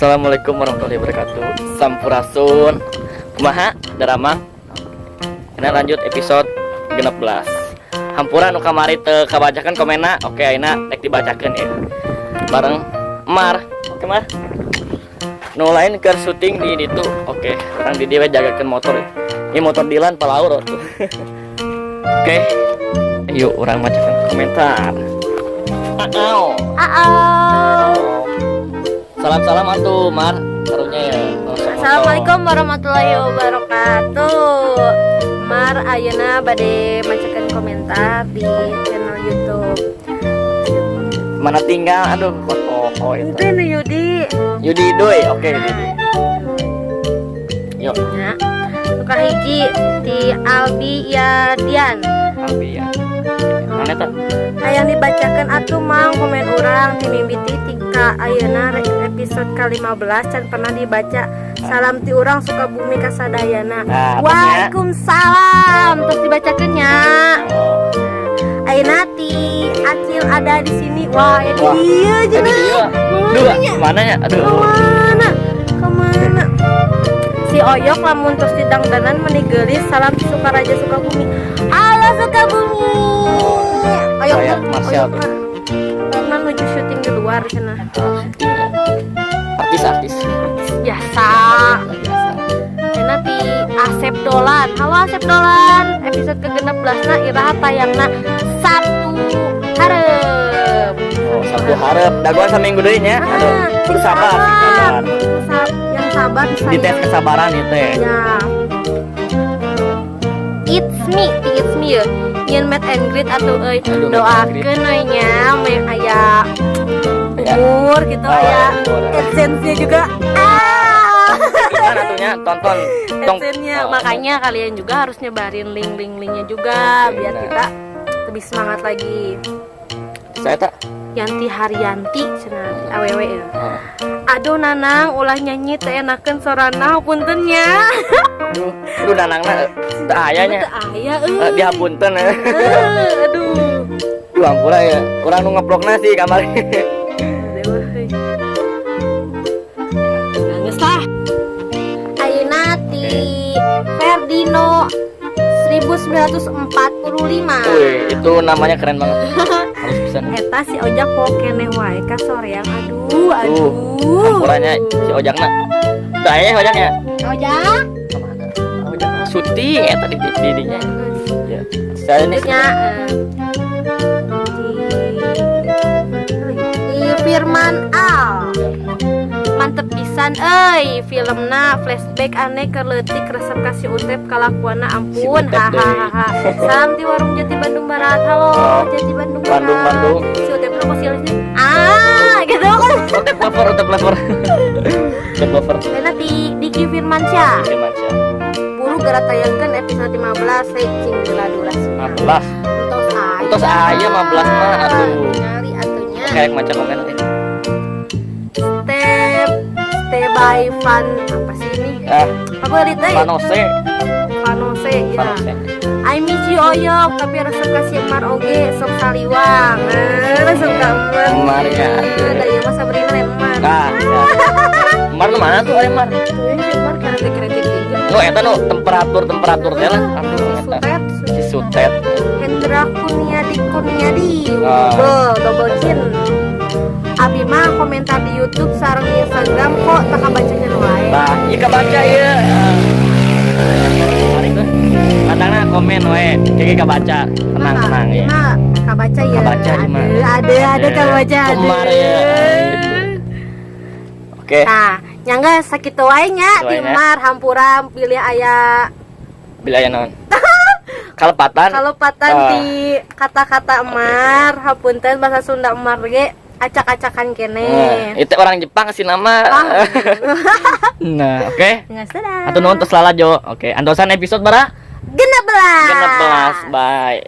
Assalamualaikum warahmatullahi wabarakatuh. Sampurasun. Kumaha drama? Ini lanjut episode 16. Hampura nu kamari teu kabacakan komenna. Oke, ayeuna rek dibacakeun ya. Bareng Mar. Oke, Mar. Nu lain keur syuting di ditu. Oke, urang di dieu we jagakeun motor. Ini motor Dilan palaur tuh. Oke. Yuk, urang bacakan komentar. Au. Aau. Salam-salam atuh, Mar. Karunya ya. Assalamualaikum warahmatullahi wabarakatuh. Mar ayeuna bade macakeun komentar di channel YouTube. Mana tinggal? Aduh, kok toko itu. Itu nih Yudi. Yudi Doi. Oke, Yudi Doi. Yuk, Ya. Nu kahiji di Albi Yadian. Albi ya. Mana eta? Hayang dibacakan atuh, Mang, komen urang ti mimiti tingka ayeuna episode ke-15 can pernah dibaca. Salam ti urang Sukabumi kasadayana. Nah, Waalaikumsalam. Terus dibacakeun nya. Oh, Ayeuna ti Acil ada di sini. Wah, ya di Wah, dieu eh, di cenah. dieu. Duh, mana ya? Aduh. Kemana? Kemana? Si Oyok lamun terus didangdanan meni geulis. Salam ti Sukaraja, Sukabumi. Halo, Sukabumi. Oyok Kayak mah, Marcel Oyok tuh. mah. Oyok mah nuju syuting di luar cenah. Ah, syuting ya. Artis-artis. Biasa. Biasa. Ayeuna ti Asep Dolan. Halo, Asep Dolan. Episode ke-16 na iraha tayangna? Sabtu hareup. Oh, Sabtu hareup. Dagoan saminggu deui nya. Aduh, Ah, kudu sabar, sing sabar. Yang sabar disayang. Dites kesabaran itu ya. Ya. It's me, ti it's me ya. Nyen meet and greet atuh euy. Aduh, meet and greet. Doakeun we nya meh aya Ya. umur gitu, Oh, aya umur. AdSense-nya juga. Ah. Gimana atunya tonton tong AdSense-nya. Oh. Makanya kalian juga harus nyebarin link-link-linknya juga Oke, biar nah. kita lebih semangat lagi. Saya tak Yanti Haryanti cenah awewe ya. Oh. Aduh, Nanang ulah nyanyi teh enakeun sorana, punten nya. Aduh, aduh, Nanangna teu aya nya. Teu aya euy. Eh, dihapunten. Eh, aduh. Duh, ampura ya. Urang nu ngevlogna sih kamari. Dewa euy. Nangis lah. Ayeuna ti Ferdino 1945. Wih, itu namanya keren banget. Halus pisan. Eta si Ojak poho keneh wae ka soreang, aduh aduh. Hampuranya si Ojakna. Teu aya Ojaknya. Ojak. Kemana? Ojak syuting eta di dinya. Ya. Saya ini Berikutnya di Firman Al. Mantep pisan euy filmna, flashback aneh keur leutik resep ka si Utep, kalakuanna Si ampun. Utep deui. Hahaha. Salam di Warung Jati, Bandung Barat. Halo, Oh. Jati Bandung Barat. Bandung, Bandung. Si Utep lu kok ah gitu kan. Utep lover, Utep lover. Utep lover. Dan nanti Diki Firmansyah. Firmansyah. Buru geura tayangkeun episode 15, saya cing gila durasi. 15. Entos aya. Entos aya 15 mah, aduh. Ningali atunya. Kayak macam komen euy. Step Step by Van apa sih ini? Ah, Apa lihat euy? Vanose. Vanose ya. Vanose. I miss you, Oyok, tapi resep ka si Emar oge sok saliwang. Eh, resep ka Emar. Emar ya. Da ieu mah Sabrina Emar. Ah, ya. Mar nu mana tuh, Emar? Tuh ya, si Emar kreatif-kreatif gitu. Nu eta nu temperatur temperatur teh lah. Aduh, Si eta. Sutet, Si Sutet. Hendra Kurniadi Kurniadi. Ah. Double, double chin. Abi mah komentar di YouTube sareng di Instagram kok tak bacanya wae. Nah, ieu kabaca ieu. Tarik tuh. Kadangna komen we, kayak kabaca. Tenang, tenang ya. Mah kabaca ya. Kabaca ieu mah. Ada kabaca ada. Kemar ya. Oke. Nah, nyangga sakitu wae nya Sakitu di wae nya. Mar hampura pilih aya Bila aya naon? Kalepatan. kalepatan Ah. di kata-kata Emar, hapunten bahasa Sunda Emar ge acak-acakan kene. Nah, itu orang Jepang sih nama. Ah. Nah, oke. Nggak sadar. Hatur nuhun tos lalajo. Oke, antosan episode bara 16. 16. Bye.